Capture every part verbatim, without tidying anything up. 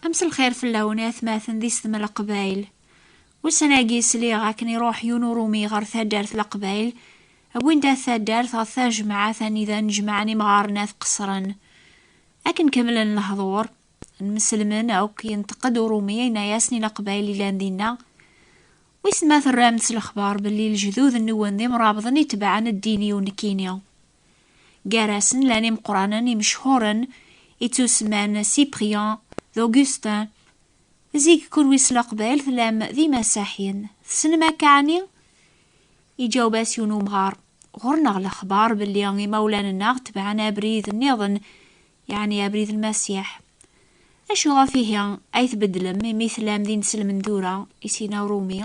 Amselxir fell-awen, ay atmaten d yessetma n Leqbayel. Ussan-agi sliɣ akken iruḥ yiwen urumi ɣer taddart n Leqbayel, wwin-d at taddart ɣer tajmaɛt anida nnejmaɛen imɣaren At Qesren. Akken kemmlen lehdur, nmeslem akk, yenṭeq-d urumi, yenna-yasen i Leqbayel yellan dinna: "Wissen ma terram-d s lexbar belli lejdud-nwen d imrabḍen itebɛen ddin-iw nekkini?" Gar-asen llan imeqqranen imechuren ittusemman Cyprien d Augustin. "Zik kunwi s Leqbayel tellam d imasaḥyen, tessnem akka ɛni?" Iǧaweb-as yiwen umɣar: "Ɣur-neɣ lexbar belli imawlan-nneɣ tebɛen abrid nniḍen, yeɛni abrid n Lmasiḥ." "Acu ɣef ihi ay tbeddlem imi tellam d inselmen tura?" i s-yenna urumi.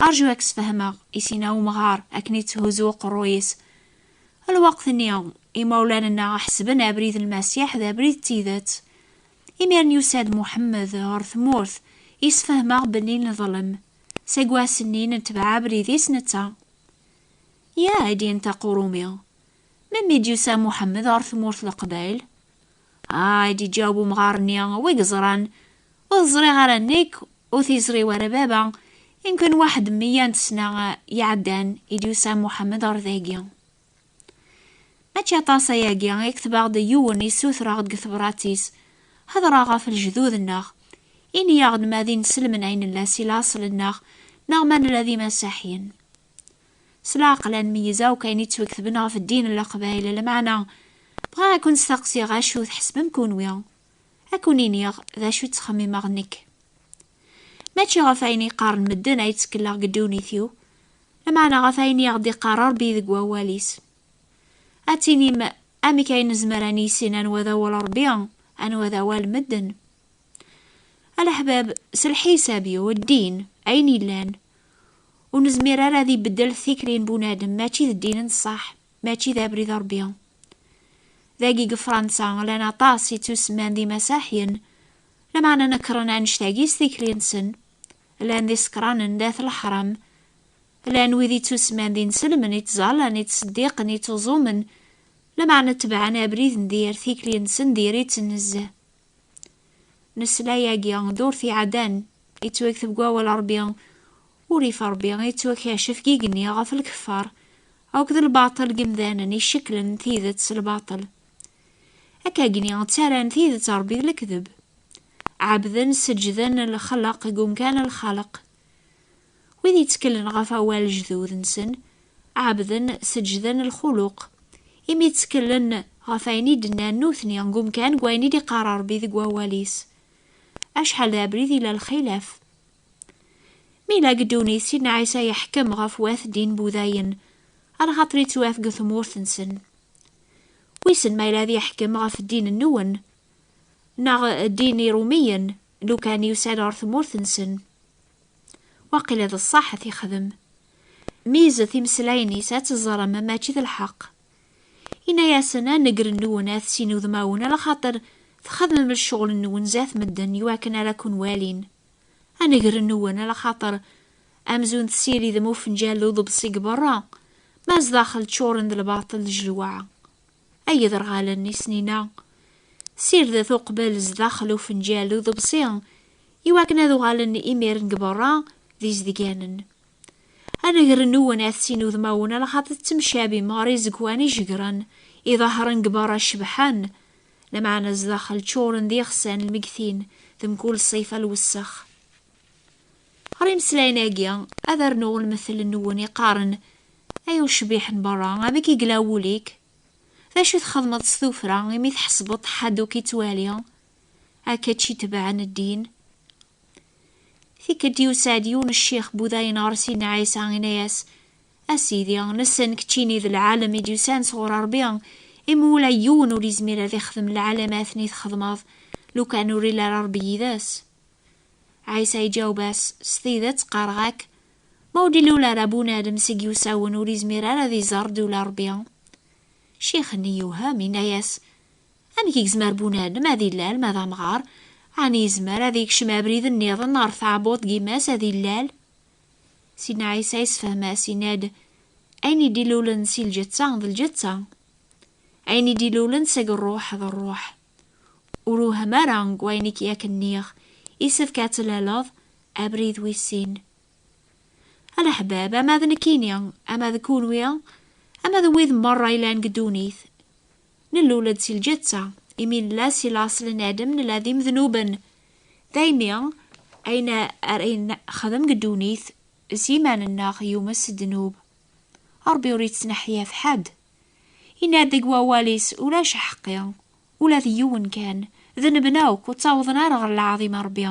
"Arju ad k-sfehmeɣ," i s-yenna umɣar akken itthuzzu uqerruy-is. "Lweqt-nni, imawlan-nneɣ ḥesben abrid n Lmasiḥ d abrid n tidet. Imiren yusa-d Muḥemmed ɣer tmurt, yessefhem-aɣ belli neḍlem. Seg wass-nni netbeɛ abrid-is netta." "Ya," i d-yenṭeq urumi, "melmi d-yusa Muḥemmed ɣer tmurt n Leqbayel?" "Ah," i d-iǧaweb umɣar-nni, "wi yeẓran, ur t-ẓriɣ ara nekk, ur t-yeẓri wara baba, imken waḥed meyya n ssna iɛeddan i d-yusa Muḥemmed ɣer dagi." Mačči aṭas ayagi i ketbeɣ-d yiwen, issutreɣ-d deg tebrat-is, hedreɣ ɣef lejdud-nneɣ. Ini-aɣ-d ma d inselmen ay nella si laṣel-nneɣ, neɣ ma nella d imasaḥyen. S leɛqel ad nmeyyez akk ayen yettwaketben ɣef ddin n Leqbayel, lameɛna bɣiɣ ad ken-steqsiɣ acu tḥesbem kunwi. Ad ken-iniɣ d acu ttxemmimeɣ nekk. Mačči ɣef ayen i qqaren medden ay ttekleɣ deg ddunit-iw, lameɛna ɣef ayen i aɣ-d-iqqar Ṛebbi deg wawal-is. Ad tinim: "Amek ay nezmer ad niysin anwa d awal Ṛebbi, anwa d awal medden?" A leḥbab, s lḥisab-iw, ddin, ayen illan, ur nezmir ara ad ibeddel tikli n bunadem, mačči d ddin n ṣṣeḥ, mačči d abrid Ṛebbi. Dagi deg Fransa, llan aṭas ittusemman d imasaḥyen, lameɛna nekren annect-agi s tikli-nsen. Llan d isekranen, d at leḥram. Llan wid ittusemman d inselmen, ittẓallan, ittseddiqen, ittuẓumen, lameɛna tebɛen abrid n dir, tikli-nsen diri-tt nezzeh. Nesla yagi ddurt iɛeddan, ittwakteb deg wawal Ṛebbi, urrif Ṛebbi ittwakacef deg igenni ɣef lkeffar akked lbaṭel n yimdanen icekklen tidet s lbaṭel. Akkagni ttarran tidet Ṛebbi d lekdeb. Ɛebden, seǧǧden lxelq deg umkan n lxalq. Wid yettkellen ɣef awal lejdud-nsen, ɛebden, seǧǧden lxuluq, imi ttkellen ɣef ayen i d-nnan nutni deg umkan n wayen i d-iqqar Ṛebbi deg wawal-is. Acḥal d abrid ila lxilaf! Mi yella deg ddunit, Sidna Ɛisa yeḥkem ɣef wat ddin n Wudayen, alaxaṭer ittwaf deg tmurt-nsen. Wissen ma yella ad yeḥkem ɣef ddin-nwen, neɣ ddin Iṛumiyen, lukan yusa-d ɣer tmurt-nsen. Waqila d ṣṣeḥ ad t-ixdem. Mizet imeslayen-is ad teẓrem mačči d lḥeqq. Inna-yasen: "Aneggr-nwen ad t-sin udmawen, alaxaṭer txedmem lecɣel-nwen zdat medden iwakken ara ken-walin. Aneggr-nwen, alaxaṭer amzun tessiridem ufenǧal d uḍebsi deg berra, ma zdaxel ččuren d lbaṭel d jlewaɛ." Ay iderɣalen, i sen-inna, sirdet uqbel zdaxel ufenǧal d uḍebsi, iwakken ad uɣalen imiren deg berra d izedganen. Aneggr-nwen ad t-sin udmawen, alaxaṭer tettemcabim ɣer izegwan ijegren, iḍehren deg berra cebḥen, lameɛna zdaxel ččuren d ixsan lmegtin d mkul ṣṣifa lwessex. Ɣer imeslayen-agi, ad rnuɣ lmettel-nwen iqqaren: "Ay ucbiḥ n berra, amek i yella wul-ik? D acu txedmeḍ s tuffra imi tḥesbeḍ ḥedd ur k-ittwali? Akka čči tebɛen ddin." Tikkelt yusa-d yiwen ccix n Wudayen ɣer Sidna Ɛisa, inna-yas: "A Sidi, nessen keččini d lɛalem i d-yusan sɣur Ṛebbi, imi ula yiwen ur izmir ad ixdem lɛalamat-nni txedmeḍ, lukan ur illa ara Ṛebbi yid-s." Ɛisa iǧaweb-as: "S tidet qqareɣ-ak, ma ur d-ilul ara bunadem seg yiwsawen, ur izmir ara ad iẓer ddula Ṛebbi." Ccix-nni yewhem, inna-yas: "Amek i yezmer bunadem ad illal ma d amɣar? Ɛni yezmer ad ikcem abrid nniḍen ɣer tɛebbuḍt n yemma-s ad illal?" Sidna Ɛisa yessefhem-as, inna-d: "Ayen i d-ilulen si lǧetta d lǧetta. Ayen i d-ilulen seg ṛṛuḥ d ṛṛuḥ. Ur uham ara deg wayen i k-yak-nniɣ, isefk ad tlaleḍ abrid wis sin. A leḥbab, ama d nekkini, ama d kunwi, ama d wid merra yellan deg ddunit, nellul-d si lǧetta, imi nella si laṣel n Adem nella d imednuben. Daymi, ayen ara nexdem deg ddunit, s iman-nneɣ yumes ddnub. Ṛebbi ur ittneḥyaf ḥedd. Yenna-d deg wawal-is: "Ulac aḥeqqi, ula d yiwen kan. Denben akk, ur ttawḍen ara ɣer lɛaḍima n Ṛebbi."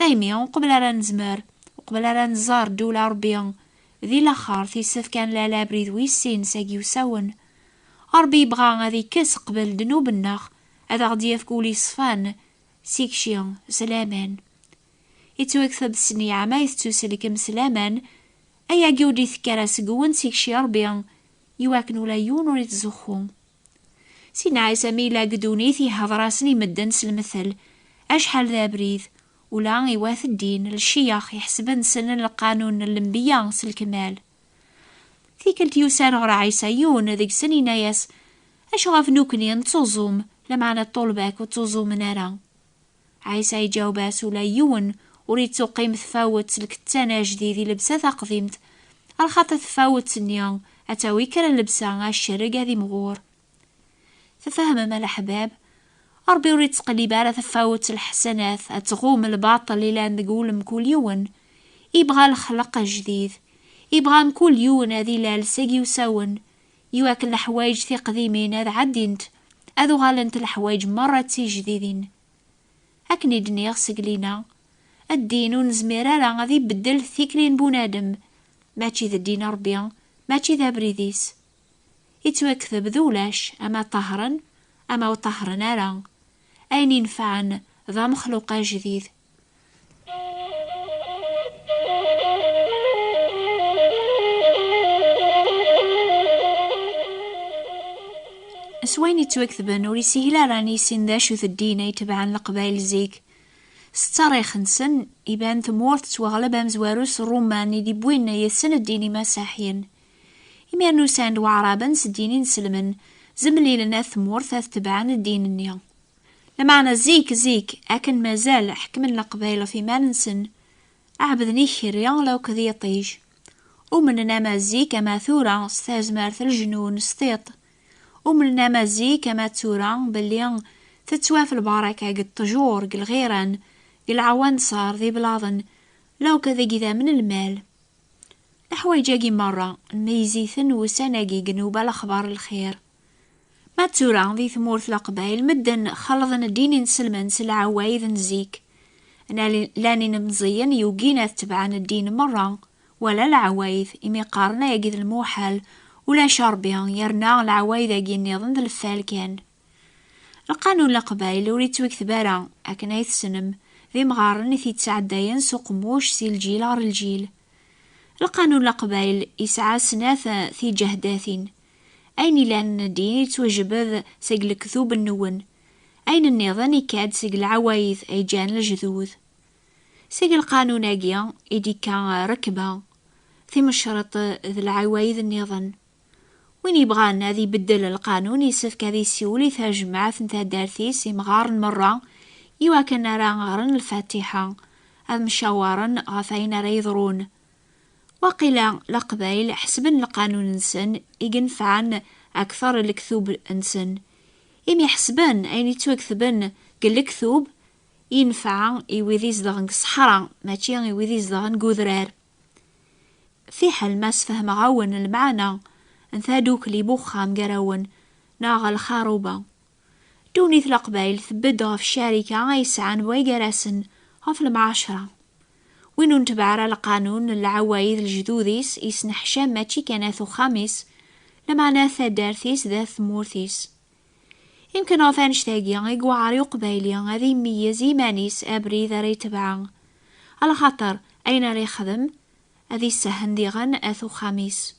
Daymi, uqbel ara nezmer, uqbel ara nẓer ddula n Ṛebbi, di laxert, yessefk ad nlal abrid wis sin seg yiwsawen. Ṛebbi yebɣa ad ikkes qbel ddnub-nneɣ, ad aɣ-d-yefk ul yeṣfan, s ikci, s laman. Ittwakteb s nniɛma i tettuselkem s laman, ayagi ur d-itekk ara seg-wen, s ikci Ṛebbi, iwakken ula yiwen ur ittzuxxu. Sidna Ɛisa mi yella deg ddunit, ihder-asen i medden s lemtel, acḥal d abrid, ula i wat ddin, lecyax, iḥesben ssnen lqanun n lenbiya s lekmal. Tikkelt yusan ɣer Ɛisa yiwen deg-sen, yenna-yas: "Acu ɣef nukni nettuẓum, lameɛna ṭṭulba-k ur ttuẓumen ara?" Ɛisa iǧaweb-as: "Ula yiwen ur ittuqqim tfawet s lkettan ajdid i lebsa taqdimt, axaṭer tfawet-nni ad tawi kra n lebsa, acerreg ad imɣur." Tfehmem a leḥbab? Ṛebbi ur ittqellib ara tafawet n leḥsanat ad tɣum lbaṭel ilan deg wul mkul yiwen. Ibɣa lexleq ajdid. Ibɣa mkul yiwen ad ilal seg yiwsawen, iwakken leḥwayeǧ tiqdimin ad ɛeddint, ad uɣalent leḥwayeǧ merra d tijdidin. Akken i d-nniɣ seg lina, ddin ur nezmir ara ad ibeddel tikli n bunadem, mačči d ddin n Ṛebbi, mačči d abrid-is. Ittwakteb d ulac, ama ṭahren, ama ur ṭahren ara. Ayen inefɛen d amexluq ajdid. S wayen ittwaketben, ur isihil ara ad nissin d acu-t ddin ay tebɛen Leqbayel zik. S ttarix-nsen, iban tmurt tettwaɣleb amezwaru s Ṛuman i d-iwwin yid-sen ddin imasiḥiyen. Imiren usan-d Waɛraben s ddin inselmen, zemlilen at tmurt ad tebɛen ddin-nni. Lameɛna zik, zik, akken mazal ḥekmen Leqbayel ɣef iman-nsen, ɛebden ikerri la akked yiṭij. Umnen ama zik ama tura s tazmert n leǧnun s tiṭ. Umnen ama zik ama tura belli tettwaf lbaraka deg ṭṭjur, deg lɣiran, deg leɛwanṣer, d iblaḍen, la akked deg idammen n lmal. Leḥwayeǧ-agi merra nmeyyez-iten wussan-agi deg nnuba lexbar n lxir. Ma d tura, di tmurt Leqbayel, medden xelḍen ddin inselmen s lɛawayed n zik. Nali-, llan inemẓiyen yugin ad tebɛen ddin merra, wala lɛawayed, imi qqaren ayagi d lmuḥal, ulac Ṛebbi, yerna lɛawayed-agi nniḍen d lfal kan. Lqanun Leqbayel ur ittwakteb ara, akken ay tessnem, d imɣaren i t-yettɛeddayen s uqemmuc si lǧil ɣer lǧil. Lqanun Leqbayel yesɛa snat tiǧehdatin. Ayen ilan ddin yettwajbed seg lektub-nwen. Ayen nniḍen ikka-d seg lɛawayed ay ǧǧan lejdud. Seg lqanun-agi i d-ikka rrekba, timecreḍt d lɛawayed nniḍen. Win yebɣan ad ibeddel lqanun, yessefk ad isiwel i tajmaɛt n taddart-is, imɣaren merra, iwakken ara ɣren Lfatiḥa, ad mcawaren ɣef wayen ara yeḍrun. Waqila Leqbayel ḥesben lqanun-nsen i inefɛen akteṛ lektub-nsen, imi ḥesben ayen yettwaketben deg lektub yenfeɛ i wid izedɣen deg ṣṣeḥra, mačči i wid izedɣen deg udrar. Fiḥel ma sfehmeɣ-awen lmeɛna n tadukli n uxxam gar-awen neɣ lxaruba. Ddunit Leqbayel tbedd ɣef ccarika ay sɛan way gar-asen ɣef lemɛacra. Win ur netbeɛ ara lqanun n lɛawayed lejdud-is, yesneḥcam mačči kan at uxxam-is, lameɛna at taddart-is d at tmurt-is. Imken ɣef annect-agi i yewɛer i uqbayli ad imeyyez iman-is abrid ara yetbeɛ, alaxaṭer ayen ara yexdem ad isehhen diɣen at uxxam-is.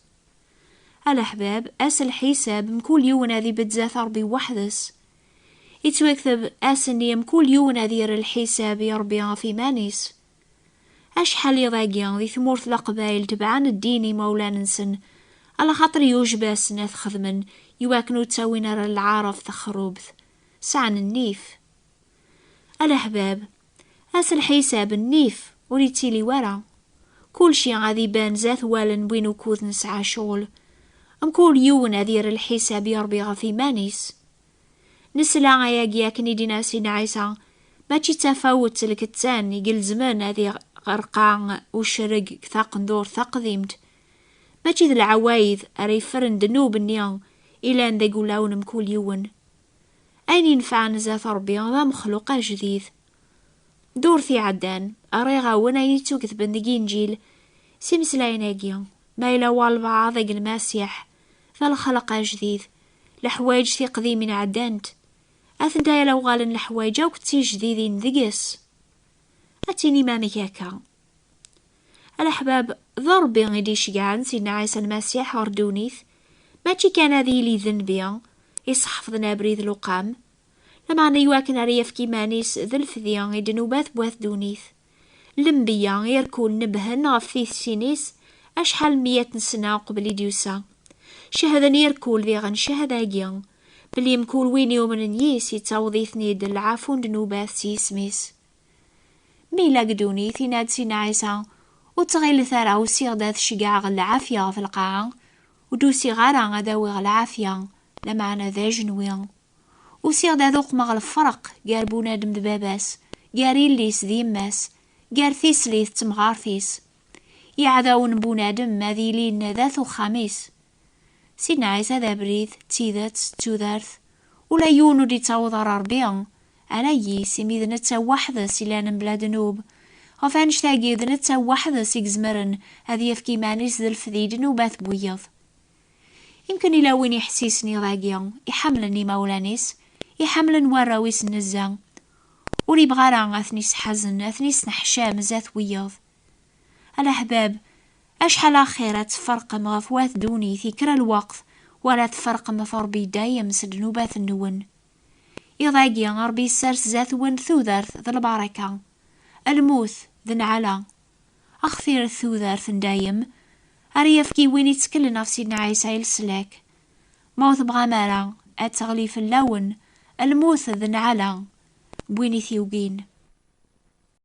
A leḥbab, ass lḥisab mkul yiwen ad ibedd zdat Ṛebbi weḥd-s. Ittwakteb ass-nni mkul yiwen ad yerr lḥisab i Ṛebbi ɣef iman-is. Acḥal iḍ-agi di tmurt Leqbayel tebɛen ddin imawlan-nsen, alaxaṭer yujeb-asen ad t-xedmen iwakken ur ttawin ara lɛar ɣef texrubt. sɛan nnif. A leḥbab, ass lḥisab nnif ur yettili wara. Kulci ad iban zdat wallen n win ukud nesɛa ccɣel. Mkul yiwen ad yerr lḥisab i Ṛebbi ɣef iman-is. Nesla ayagi akken i d-yenna Sidna Ɛisa, mačči d tafawet n lkettan i ilezmen ad iɣerqa ucerreg deg taqendurt taqdimt. Mačči d lɛawayed ara yeffren ddnub-nni ilan deg ulawen mkul yiwen. Ayen inefɛen zdat Ṛebbi d amexluq ajdid. Ddurt iɛeddan, rriɣ-awen ayen ittuketben deg Inǧil s imeslayen-agi, ma yella walbeɛḍ deg Lmasiḥ, d lxelq ajdid, leḥwayeǧ tiqdimin ɛeddant, atenta yella uɣalen leḥwayeǧ akk d tijdidin deg-s. Ad tinim amek akka? A leḥbab, d Ṛebbi i d-iceggɛen Sidna Ɛisa Lmasiḥ ɣer ddunit, mačči kan ad yili d nnbi, iseḥfḍen abrid luqam, lameɛna iwakken ara yefk iman-is d lefdi i ddnubat n wat ddunit. Lenbiya irkul nebhen ɣef tisisin-is acḥal n miyat n ssna uqbel i d-yusa. Cehden irkul diɣen ccehda-agi, belli mkul win yumnen yis yettaweḍ-iten-id lɛafu n ddnubat s yisem-is. Mi yella deg ddunit, yenna-d Sidna Ɛisa, ur ttɣilet ara usiɣ-d ad ceggɛeɣ lɛafya ɣef lqaɛa, ur d-usiɣ ara ad awiɣ lɛafya, lameɛna d ajenwi. Usiɣ-d ad uqmeɣ lefreq gar bunadem d baba-s, gar yelli-s d yemma-s, gar tislit d temɣart-is. Iɛdawen n bunadem ad ilin d at uxxam-is. Sidna Ɛisa d abrid, d tidet, d tudert. Ula yiwen ur d-ittaweḍ ɣer Ṛebbi, ala yis, imi d netta weḥd-s i llan mebla ddnub. Ɣef annect-agi, d netta weḥd-s i izemren ad yefk iman-is d lefdi i ddnubat n wiyeḍ. Imken ila win iḥessisen iḍ-agi, iḥemmlen imawlan-is, iḥemmlen warraw-is n nnezza. Ur ibɣa ara ad ten-isḥazen, ad ten-isneḥcam zdat wiyeḍ. A leḥbab, acḥal axir ad tferqem ɣef wat ddunit i kra lweqt, wala tferqem ɣef Ṛebbi dayem s ddnubat-nwen. Iḍ-agi, Ṛebbi yessers zdat-wen tudert d lbaraka, lmut d nnɛala. Axtir tudert n dayem, ara yefk i win itteklen ɣef Sidna Ɛisa i leslak. Ma ur tebɣam ara ad teɣli fell-awen lmut d nnɛala n win i t-yugin.